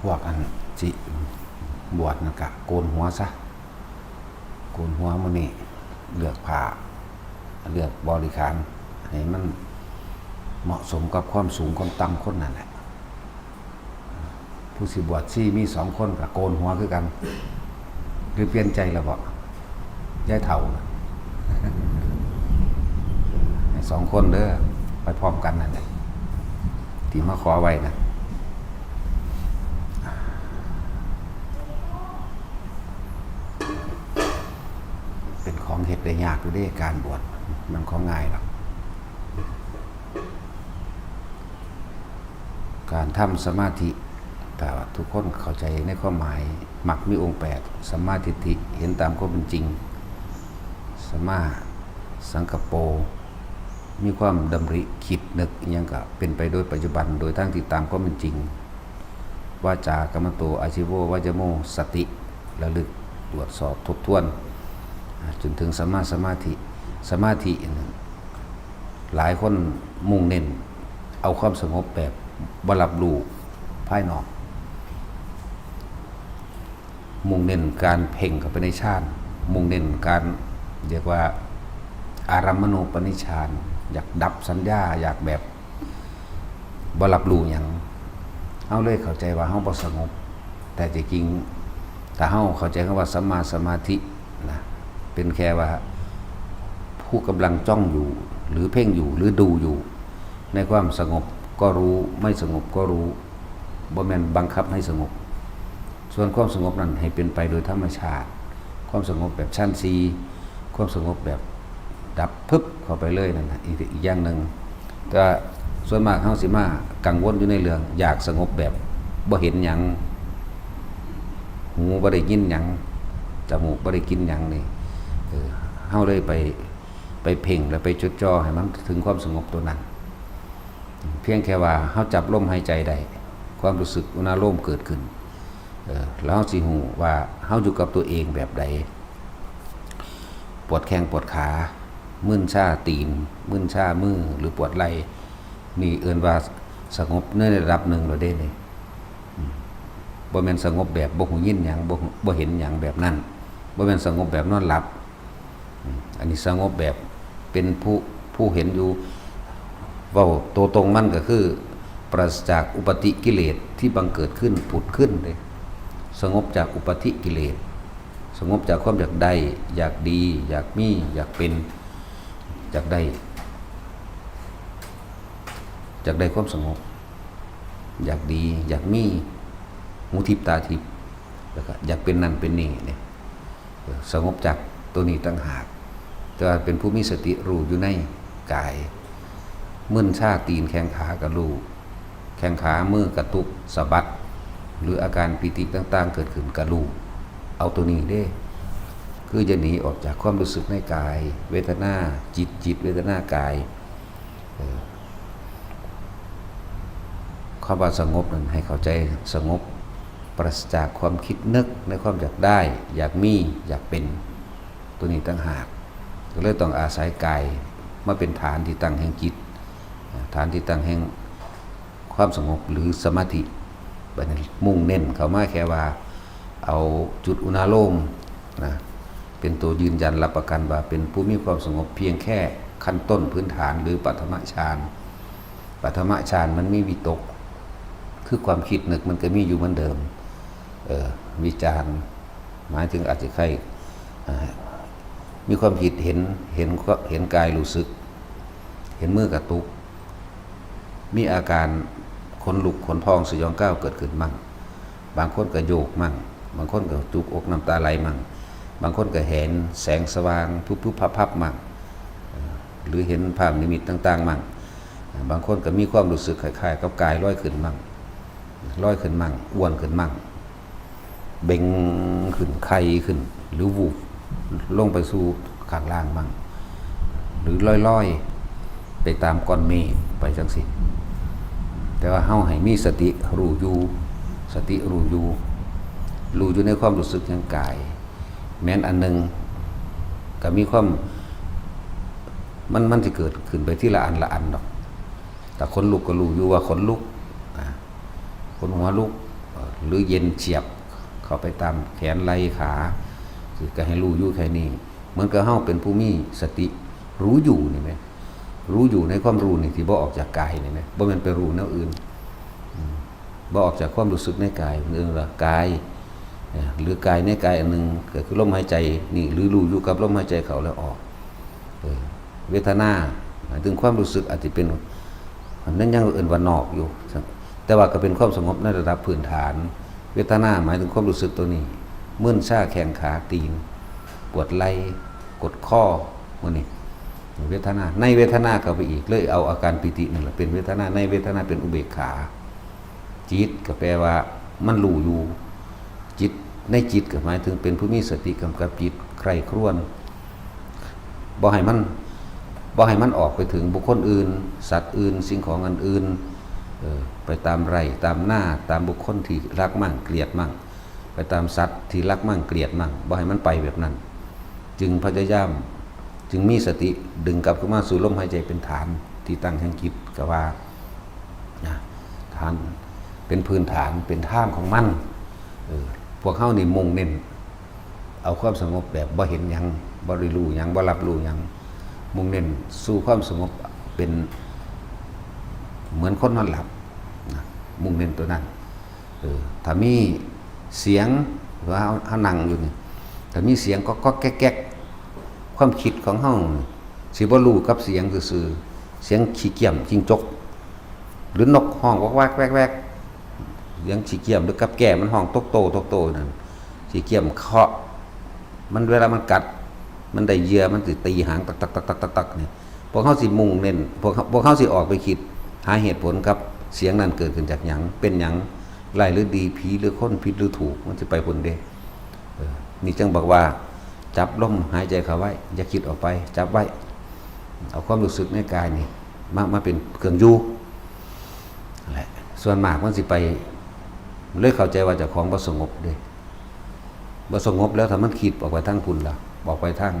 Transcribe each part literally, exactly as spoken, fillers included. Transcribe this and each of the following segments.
พวกอันสิบวชนั่นกะโกนหัวซะ โกนหัวมื้อนี้ เลือกผ้า เลือกบริขาร ให้มันเหมาะสมกับความสูงความต่ำคนนั่นแหละ ผู้สิบวชชีมีสองคนกะโกนหัวคือกัน หรือเปลี่ยนใจแล้วบ่ ยายเฒ่าน่ะ ให้สองคนเด้อ ไปพร้อมกันนั่นแหละ ที่มาขอไว้นะ เป็นของเฮ็ดได้ยากอยู่เด้ การบวช มันของง่ายหรอก การทำสมาธิ ถ้าทุกคนเข้าใจในความหมาย มักมีองค์แปด สัมมาทิฏฐิ เห็นตามความเป็นจริง สัมมาสังกัปโป มีความดำริคิดนึกอิหยังก็เป็นไปโดยปัจจุบัน โดยทางที่ตามความเป็นจริง วาจากัมมันโต อาชีโว วายโม สติ ระลึก ตรวจสอบ ทบทวน อ่า จนถึงสัมมาสมาธิ สมาธินั่น หลายคนมุ่งเน้นเอาความสงบแบบบ่รับรู้ภายนอก มุ่งเน้นการเพ่งเข้าไปในฌาน มุ่งเน้นการเรียกว่าอารัมมณูปนิชฌาน อยากดับสัญญา อยากแบบบ่รับรู้หยัง เฮาเลยเข้าใจว่าเฮาบ่สงบ แต่จริงๆ ถ้าเฮาเข้าใจคำว่าสัมมาสมาธินะ เป็นแค่ว่าผู้กำลังจ้องอยู่ หรือเพ่งอยู่ หรือดูอยู่ ในความสงบก็รู้ ไม่สงบก็รู้ บ่แม่นบังคับให้สงบ ส่วนความสงบนั้นให้เป็นไปโดยธรรมชาติ ความสงบแบบชั้นสี่ ความสงบแบบดับพึบเข้าไปเลยนั่นน่ะ อีก อีกอย่างหนึ่ง แต่ว่าส่วนมากเฮาสิมากังวลอยู่ในเรื่องอยากสงบแบบบ่เห็นหยัง หูบ่ได้ยินหยัง จมูกบ่ได้กลิ่นหยังนี่ เออ เฮาเลยไป ไปเพ่งและไปจดจ่อให้มันถึงความสงบตัวนั้น เพียงแค่ว่าเฮาจับลมหายใจได้ ความรู้สึกอุณาโลมเกิดขึ้น เออ แล้วเฮาสิฮู้ว่าเฮาอยู่กับตัวเองแบบใด ปวดแข้งปวดขา มึนชาตีน มึนชามือ หรือปวดไหล่ นี่เอิ้นว่าสงบในระดับหนึ่งแล้วเด้นี่ อืม บ่แม่นสงบแบบบ่ฮู้ยินหยัง บ่ บ่เห็นหยังแบบนั้น บ่แม่นสงบแบบนอนหลับ อืม อันนี้สงบแบบเป็นผู้ ผู้เห็นอยู่ เว้าตัวตรงมันก็คือ ปราศจากอุปาทกิเลสที่บังเกิดขึ้นผุดขึ้นเด้ สงบจากอุปาทกิเลส สงบจากความอยากได้ อยากดี อยากมี อยากเป็น อยากได้ อยากได้ความสงบ อยากดี อยากมี หูทิพย์ตาทิพย์ แล้วก็อยากเป็นนั่นเป็นนี่เนี่ย เออ สงบจากตัวนี้ต่างหาก แต่ว่าเป็นผู้มีสติรู้อยู่ในกาย มึนชาตีนแข้งขาก็รู้ แข้งขามือกระตุกสะบัด หรืออาการปีติต่างๆ เกิดขึ้นก็รู้ เอาตัวนี้เด้ คือจะหนีออกจากความรู้สึกในกาย เวทนาจิต จิตเวทนากาย เออ คำว่าสงบนั้นให้เข้าใจสงบปราศจากความคิดนึกในความอยากได้ อยากมี อยากเป็น ตัวนี้ต่างหาก ก็เลยต้องอาศัยกายมาเป็นฐานที่ตั้งแห่งจิต อ่า ฐานที่ตั้งแห่งความสงบหรือสมาธิ บัดนี้มุ่งเน้นเข้ามาแค่ว่า เอาจุดอุณาโลมนะ เป็นตัวยืนยันรับประกันว่าเป็นผู้มีความสงบเพียงแค่ขั้นต้นพื้นฐานหรือปฐมฌาน ปฐมฌานมันมีวิตก คือความคิดนึกมันก็มีอยู่เหมือนเดิม เออ วิจารณ์ หมายถึงอาจจะใคร อ่า มีความคิดเห็น เห็น เห็นกายรู้สึก เห็นมือกระตุก มีอาการขนลุกขนพองสยองกล้าวเกิดขึ้นมั่ง บางคนก็โยกมั่ง บางคนก็จุกอกน้ำตาไหลมั่ง บางคนก็เห็นแสงสว่างพุบๆพับๆมั่ง เอ่อ หรือเห็นภาพนิมิตต่างๆมั่ง บางคนก็มีความรู้สึกคล้ายๆกับกายลอยขึ้นมั่ง ลอยขึ้นมั่ง อ้วนขึ้นมั่ง เบ่งขึ้น ไข่ขึ้น หรือวูบลงไปสู่ข้างล่างมั่ง หรือลอยๆไปตามก้อนเมฆไปจังซี้ แต่ว่าเฮาให้มีสติรู้อยู่ สติรู้อยู่ รู้อยู่ในความรู้สึกแห่งกาย แม้นอันหนึ่งก็มีความ มัน มันสิเกิดขึ้นไปทีละอันละอันดอก แต่ขนลุกก็รู้อยู่ว่าขนลุก อ่า ขนหัวลุก หรือเย็นเฉียบเข้าไปตามแขนไหล่ขา คือก็ให้รู้อยู่แค่นี้ เหมือนกับเฮาเป็นผู้มีสติรู้อยู่นี่แหม รู้อยู่ในความรู้นี่ที่บ่ออกจากกายนี่แหม บ่แม่นไปรู้แนวอื่น อืม บ่ออกจากความรู้สึกในกาย เรื่องว่ากาย เนี่ย หรือกายในกายอันหนึ่ง ก็คือลมหายใจนี่ หรือรู้อยู่กับลมหายใจเข้าและออก เออ เวทนา หมายถึงความรู้สึกอาจจะเป็น อันนั้นยังเอิ้นว่านอกอยู่ แต่ว่าก็เป็นความสงบในระดับพื้นฐาน เวทนาหมายถึงความรู้สึกตัวนี้ มึนชาแข้งขาตีน ปวดไหล่ กดข้อ หมู่นี้ เวทนา ในเวทนาเข้าไปอีก เลยเอาอาการปีตินั่นแหละเป็นเวทนา ในเวทนาเป็นอุเบกขา จิตก็แปลว่ามันรู้อยู่ จิต ในจิตก็หมายถึงเป็นผู้มีสติกำกับจิต ใคร่ครวญ บ่ให้มัน บ่ให้มันออกไปถึงบุคคลอื่น สัตว์อื่น สิ่งของอันอื่น เออ ไปตามไร่ตามนา ตามบุคคลที่รักมั่งเกลียดมั่ง ไปตามสัตว์ที่รักมั่งเกลียดมั่ง บ่ให้มันไปแบบนั้น จึงพยายาม จึงมีสติดึงกลับเข้ามาสู่ลมหายใจเป็นฐาน ที่ตั้งแห่งจิต ก็ว่า นะ ฐาน เป็นพื้นฐาน เป็นทางของมัน เออ พวกเฮานี่มุ่งเน้น เอาความสงบแบบบ่เห็นหยัง บ่ได้รู้หยัง บ่รับรู้หยัง มุ่งเน้นสู่ความสงบเป็นเหมือนคนนอนหลับ นะ มุ่งเน้นตัวนั้น เออ ถ้ามีเสียง ว่าเฮา เฮานั่งอยู่นี่ ถ้ามีเสียงก๊อกๆแก๊กๆ ความคิดของเฮานี่สิบ่รู้กับเสียงซื่อๆ เสียงขี้เกียมจิ้งจก หรือนกฮ้องวักๆแวกๆ เสียงขี้เกียม หรือกับแก้มันฮ้องตกโตตกโตนั่น ขี้เกียมเคาะ มันเวลามันกัด มันได้เหยื่อ มันสิตีหางตักๆๆๆๆเนี่ย พวกเฮาสิมุ่งเน้น พวกเฮา พวกเฮาสิออกไปคิด หาเหตุผลกับเสียงนั้นเกิดขึ้นจากหยัง เป็นหยัง ร้ายหรือดี ผีหรือคน ผิดหรือถูก มันสิไปพุ้นเด้ เออ นี่จึงบอกว่า จับลมหายใจเข้าไว้ อย่าคิดออกไป จับไว้ เอาความรู้สึกในกายนี่ มา มาเป็นเครื่องอยู่ นั่นแหละ ส่วนมากมันสิไป เลยเข้าใจว่าเจ้าของบ่สงบเด้ บ่สงบแล้วถ้ามันคิดออกไปทางพุ้นล่ะ ออกไปทาง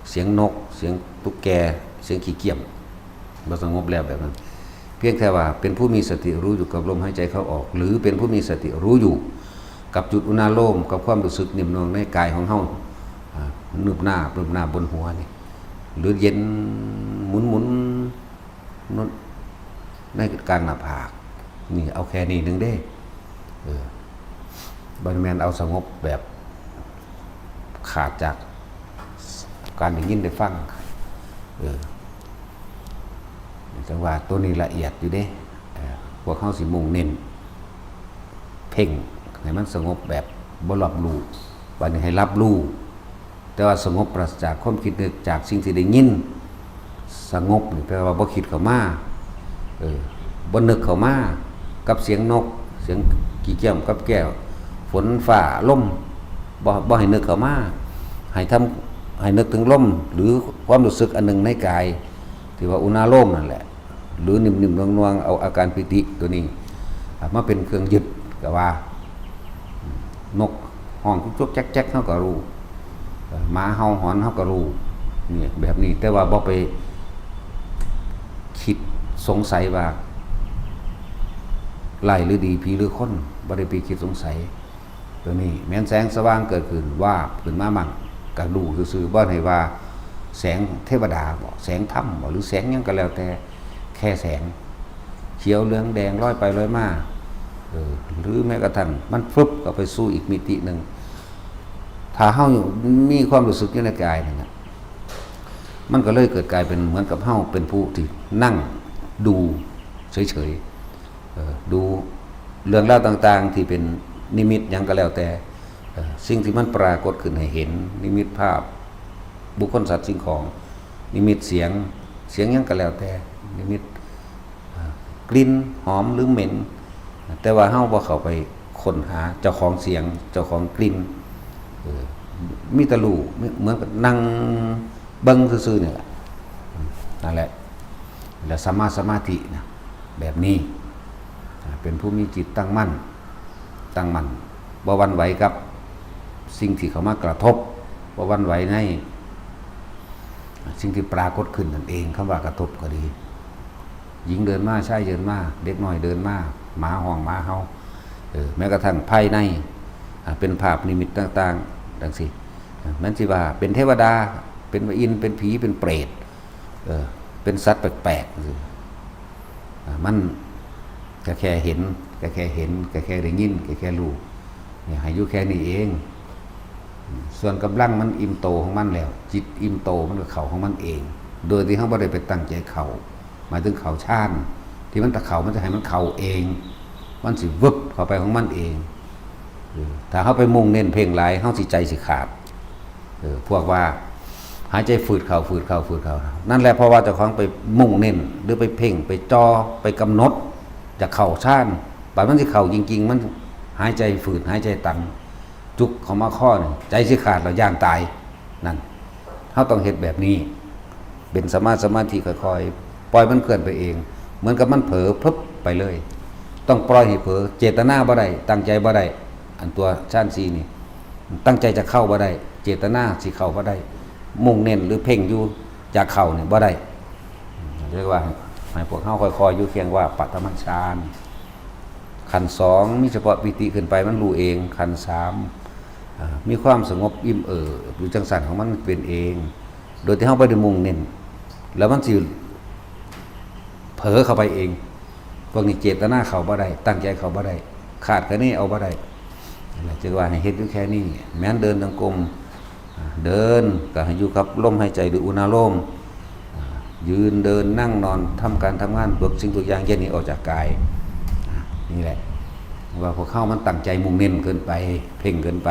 เสียงนก เสียงตุ๊กแก เสียงขี้เกียม บ่สงบแล้วแบบนั้น เพียงแค่ว่าเป็นผู้มีสติรู้อยู่กับลมหายใจเข้าออก หรือเป็นผู้มีสติรู้อยู่ กับจุดอุณาโลม กับความรู้สึกนิ่มนวลในกายของเฮา อ่า นึบหน้า นึบหน้าบนหัวนี่ หรือเย็นหมุนๆ นั่น ในกลางหน้าผาก นี่เอาแค่นี้หนึ่งเด้ เออ บ่แม่นเอาสงบแบบขาดจากการได้ยินได้ฟัง เออ จังว่าตัวนี้ละเอียดอยู่เด้ เออ พวกเฮาสิมุ่งเน้น เพ่งให้มันสงบแบบบ่รับรู้ บัดนี้ให้รับรู้ แต่ว่าสงบปราศจากความคิดนึก จากสิ่งที่ได้ยิน สงบนี่แปลว่าบ่คิดเข้ามา เออ บ่นึกเข้ามา กับเสียงนก เสียงขี้เกียมกับแก้ว ฝนฟ้าลม บ่ บ่ให้นึกเข้ามา ให้ทำ ให้นึกถึงลม หรือความรู้สึกอันหนึ่งในกาย ที่ว่าอุณาโลมนั่นแหละ หรือนิ่มๆนวลๆ เอาอาการปีติตัวนี้ อ่ะ มาเป็นเครื่องยึด ก็ว่า นกฮ้องจุกๆแจ๊กๆ เฮาก็รู้ เอ่อ หมาเห่าหอน เฮาก็รู้ เนี่ย แบบนี้ แต่ว่าบ่ไปคิดสงสัยว่า ร้ายหรือดี ผีหรือคน บ่ได้ไปคิดสงสัย ตัวนี้ แม้นแสงสว่างเกิดขึ้น วาบขึ้นมามั่ง ก็รู้ซื่อๆ บ่ให้ว่าแสงเทวดาบ่ แสงธรรมบ่ หรือแสงหยังก็แล้วแต่ แค่แสง เขียวเหลืองแดงลอยไปลอยมา เออ หรือแม้กระทั่งมันฟึบเข้าไปสู่อีกมิติหนึ่ง ถ้าเฮามีความรู้สึกอยู่ในกายนั่นน่ะ มันก็เลยเกิดกลายเป็นเหมือนกับเฮาเป็นผู้ที่นั่งดูเฉยๆ เออ ดูเรื่องราวต่างๆ ที่เป็นนิมิตหยังก็แล้วแต่ เออ สิ่งที่มันปรากฏขึ้นให้เห็น นิมิตภาพ บุคคลสัตว์สิ่งของ นิมิตเสียง เสียงหยังก็แล้วแต่ นิมิต อ่า กลิ่นหอมหรือเหม็น แต่ว่าเฮาบ่เข้าไปค้นหาเจ้าของเสียง เจ้าของกลิ่น เออ มีแต่รู้ เหมือนกับนั่งเบิ่งซื่อๆนี่แหละ นั่นแหละ แล้วสัมมาสมาธินะ แบบนี้ อ่า เป็นผู้มีจิตตั้งมั่น ตั้งมั่น บ่หวั่นไหวกับสิ่งที่เข้ามากระทบ บ่หวั่นไหวในสิ่งที่ปรากฏขึ้นนั่นเอง คำว่ากระทบก็ดี หญิงเดินมา ชายเดินมา เด็กน้อยเดินมา หมาฮ้อง หมาเห่า เออ แม้กระทั่งภายใน อ่า เป็นภาพนิมิตต่างๆ จังซี้ อ่า มันสิว่าเป็นเทวดา เป็นอินทร์ เป็นผี เป็นเปรต เออ เป็นสัตว์แปลกๆ จังซี้ อ่า มันก็แค่เห็น ก็แค่เห็น ก็แค่ได้ยิน ก็แค่รู้ เนี่ย ให้อยู่แค่นี้เอง ส่วนกำลังมันอิ่มโตของมันแล้ว จิตอิ่มโตมันก็เข้าของมันเอง โดยที่เราบ่ได้ไปตั้งใจเข้า หมายถึงเข้าฌาน ที่มันจะเข้า มันจะให้มันเข้าเอง มันสิวึบเข้าไปของมันเอง เออ ถ้าเราไปมุ่งเน้นเพ่งหลาย เราสิใจสิขาด เออ พวกว่าหายใจฝืดเข้า ฝืดเข้า ฝืดเข้า นั่นแหละ เพราะว่าเจ้าของไปมุ่งเน้น หรือไปเพ่ง ไปจ่อ ไปกำหนด จะเข้าฌาน บัดมันสิเข้าจริงๆ มันหายใจฝืด หายใจตัน จุกเข้ามาคอนี่ ใจสิขาดแล้ว ย้านตาย นั่น เราต้องเฮ็ดแบบนี้ เป็นสมา สมาธิค่อยๆ ปล่อยมันเคลื่อนไปเอง เหมือนกับมันเผลอ พึบไปเลย ต้องปล่อยให้เผลอ เจตนาบ่ได้ ตั้งใจบ่ได้ อันตัวฌานสี่นี่ ตั้งใจจะเข้าบ่ได้ เจตนาสิเข้าบ่ได้ มุ่งเน้นหรือเพ่งอยู่ อยากเข้านี่บ่ได้ เรียกว่าให้พวกเราค่อยๆ อยู่เคียงว่าปฐมฌาน ขั้นสอง มีเฉพาะปีติขึ้นไป มันรู้เอง ขั้นสาม อ่า มีความสงบอิ่มเอิบอยู่จังซั่นของมันเป็นเอง โดยที่เราบ่ได้มุ่งเน้น แล้วมันสิเผลอเข้าไปเอง พวกนี้เจตนาเข้าบ่ได้ ตั้งใจเข้าบ่ได้ คาดคะเนเอาบ่ได้ นั่นแหละ จึงว่าให้เฮ็ดอยู่แค่นี้ แม้นเดินจงกรม อ่า เดินก็ให้อยู่กับลมหายใจหรืออุณาโลม อ่า ยืน เดิน นั่ง นอน ทำการทำงาน เบิกสิ่งทุกอย่าง อย่าหนีออกจากกาย อ่า นี่แหละ ว่าพวกเรามันตั้งใจมุ่งเน้นเกินไป เพ่งเกินไป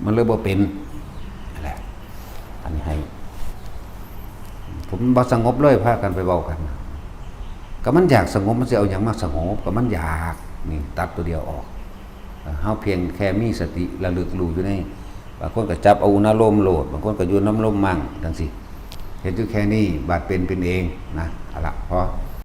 มันเลยบ่เป็น นั่นแหละ อันนี้ให้ ผมบ่สงบเลย พากันไปเว้ากัน ก็มันอยากสงบ มันสิเอาหยังมาสงบ ก็มันอยาก นี่ตัดตัวเดียวออก เฮาเพียงแค่มีสติระลึกรู้อยู่ใน บางคนก็จับเอาอุณาโลมโลด บางคนก็อยู่นำลมมั่ง จังซี้ เฮ็ดอยู่แค่นี้ บาดเป็นเป็นเองนะ เอาละ พอ